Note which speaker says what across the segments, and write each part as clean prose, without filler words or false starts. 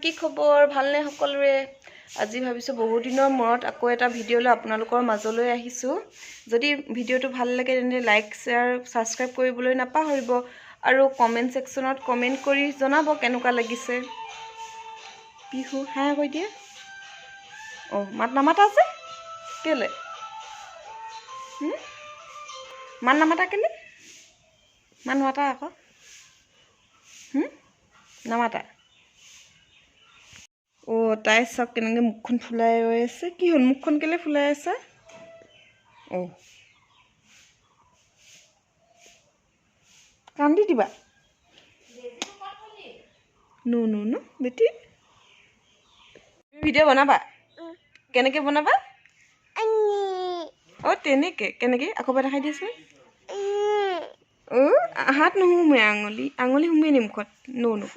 Speaker 1: কি খবৰ? ভালনে সকলোৰে? আজি ভাবিছোঁ বহুত দিনৰ মূৰত আকৌ এটা ভিডিঅ'লৈ আপোনালোকৰ মাজলৈ আহিছোঁ। যদি ভিডিঅ'টো ভাল লাগে, তেন্তে লাইক, শ্বেয়াৰ, ছাবস্ক্ৰাইব কৰিবলৈ নাপাহৰিব আৰু কমেণ্ট ছেকশ্যনত কমেণ্ট কৰি জনাব কেনেকুৱা লাগিছে। বিহু হাই কৈ দিয়ে। অঁ, মাত নামাতা আছে কেলে? মাত নামাতা কেলে? মাত নামাতা আকৌ। নামাতা। অ' তাই চাওক কেনেকৈ মুখখন ফুলাই ৰৈ আছে। কি হ'ল? মুখখন কেলে ফুলাই আছে? অ' কান্দি দিবা। নো নো নো বেটি, ভিডিঅ' বনাবা? কেনেকৈ বনাবা? অ' তেনেকৈ কেনেকৈ? আকৌ এবাৰ দেখাই দিয়াচোন। অ' হাত নুসুমে, আঙুলি আঙুলি সোমোৱে নি মুখত? নো নো।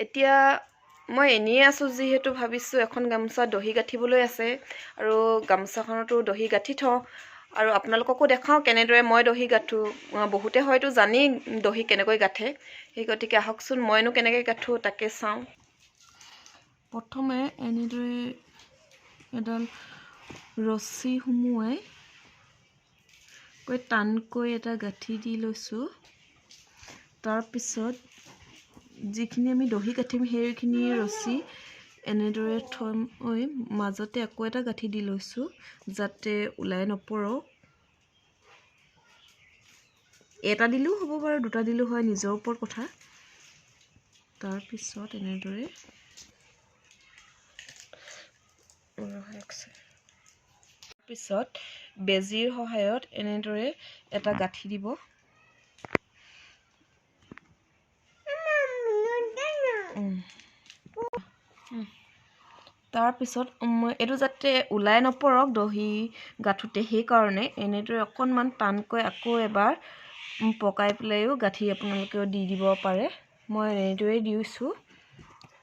Speaker 1: এতিয়া মই এনেই আছোঁ যিহেতু ভাবিছোঁ এখন গামোচা দহি গাঁঠিবলৈ আছে আৰু গামোচাখনতো দহি গাঁঠি থওঁ আৰু আপোনালোককো দেখাওঁ কেনেদৰে মই দহি গাঁঠোঁ। বহুতে হয়তো জানেই দহি কেনেকৈ গাঁঠে, সেই গতিকে আহকচোন মইনো কেনেকৈ গাঁঠোঁ তাকে চাওঁ। প্ৰথমে এনেদৰে এডাল ৰছী সুমুৱাই কৈ টানকৈ এটা গাঁঠি দি লৈছোঁ। তাৰপিছত যিখিনি আমি দহি গাঁঠিম সেইখিনি ৰছী এনেদৰে থৈ মাজতে আকৌ এটা গাঁঠি দি লৈছোঁ যাতে ওলাই নপৰক। এটা দিলেও হ'ব বাৰু, দুটা দিলেও হয়, নিজৰ ওপৰত কথা। তাৰপিছত এনেদৰে পিছত বেজীৰ সহায়ত এনেদৰে এটা গাঁঠি দিব। তাৰপিছত এইটো যাতে ওলাই নপৰক দহি গাঁঠোতে, সেইকাৰণে এনেদৰে অকণমান টানকৈ আকৌ এবাৰ পকাই পেলাইও গাঁঠি আপোনালোকেও দি দিব পাৰে। মই এনেদৰেই দিছোঁ।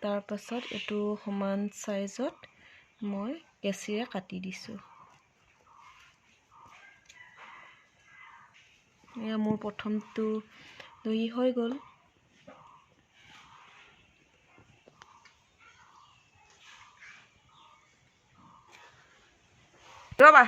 Speaker 1: তাৰপাছত এইটো সমান চাইজত মই কেঁচিৰে কাটি দিছোঁ। এয়া মোৰ প্ৰথমটো দহি হৈ গ'ল। ৰ'বা,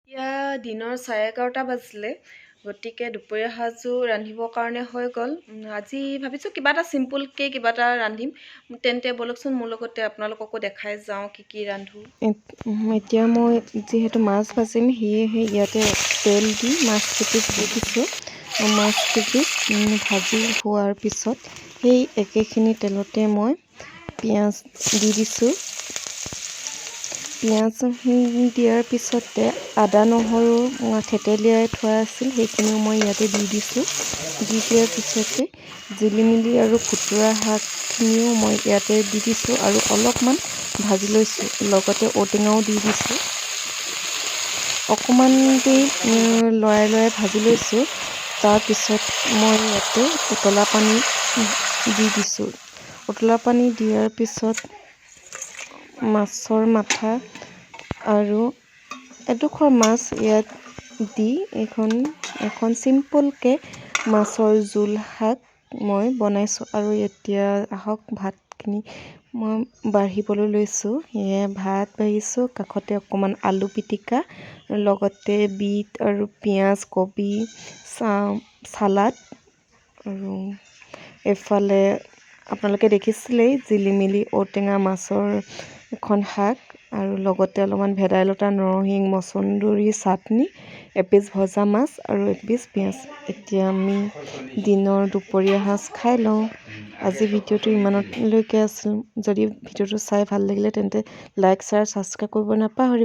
Speaker 1: এতিয়া দিনৰ 11:30 বাজিলে, গতিকে দুপৰীয়া সাজো ৰান্ধিবৰ কাৰণে হৈ গ'ল। আজি ভাবিছোঁ কিবা এটা চিম্পুলকৈ কিবা এটা ৰান্ধিম। তেন্তে ব'লকচোন মোৰ লগতে আপোনালোককো দেখাই যাওঁ কি কি ৰান্ধোঁ। এতিয়া মই যিহেতু মাছ ভাজিম, সেয়েহে ইয়াতে তেল দি মাছ কেইপিচ দি দিছোঁ। মাছ কেইপিচ ভাজি হোৱাৰ পিছত সেই একেখিনি তেলতে মই পিঁয়াজ দি দিছোঁ। পিঁয়াজ দিয়াৰ পিছতে আদা নহৰু থেতেলিয়াই থোৱা আছিল, সেইখিনিও মই ইয়াতে দি দিছোঁ। দি দিয়াৰ পিছতে জিলিমিলি আৰু খুতুৰা শাকখিনিও মই ইয়াতে দি দিছোঁ আৰু অলপমান ভাজি লৈছোঁ। লগতে ঔটেঙাও দি দিছোঁ। অকণমান দেৰি লৰাই লৰাই ভাজি লৈছোঁ। তাৰপিছত মই ইয়াতে উতলা পানী দি দিছোঁ। উতলা পানী দিয়াৰ পিছত মাছৰ মাথা আৰু এডোখৰ মাছ ইয়াত দি এখন এখন চিম্পলকৈ মাছৰ জোল শাক মই বনাইছোঁ। আৰু এতিয়া আহক ভাত ভাতখিনি মই বাঢ়িবলৈ লৈছোঁ। এয়া ভাত বাঢ়িছোঁ, কাষতে অকণমান আলু পিটিকা, লগতে বিট আৰু পিঁয়াজ, কবি, চালাড। আৰু এইফালে আপোনালোকে দেখিছিলেই জিলিমিলি ঔটেঙা মাছৰ এখন শাক আৰু লগতে অলপমান ভেদাইলতা, নৰসিংহ, মচন্দৰী চাটনি, এপিচ ভজা মাছ আৰু এপিচ পিঁয়াজ। এতিয়া আমি দিনৰ দুপৰীয়া সাঁজ খাই লওঁ। আজি ভিডিঅ'টো ইমানলৈকে আছিল। যদি ভিডিঅ'টো চাই ভাল লাগিলে, তেন্তে লাইক, শ্বেয়াৰ, ছাবস্ক্ৰাইব কৰিব নাপাহৰিব।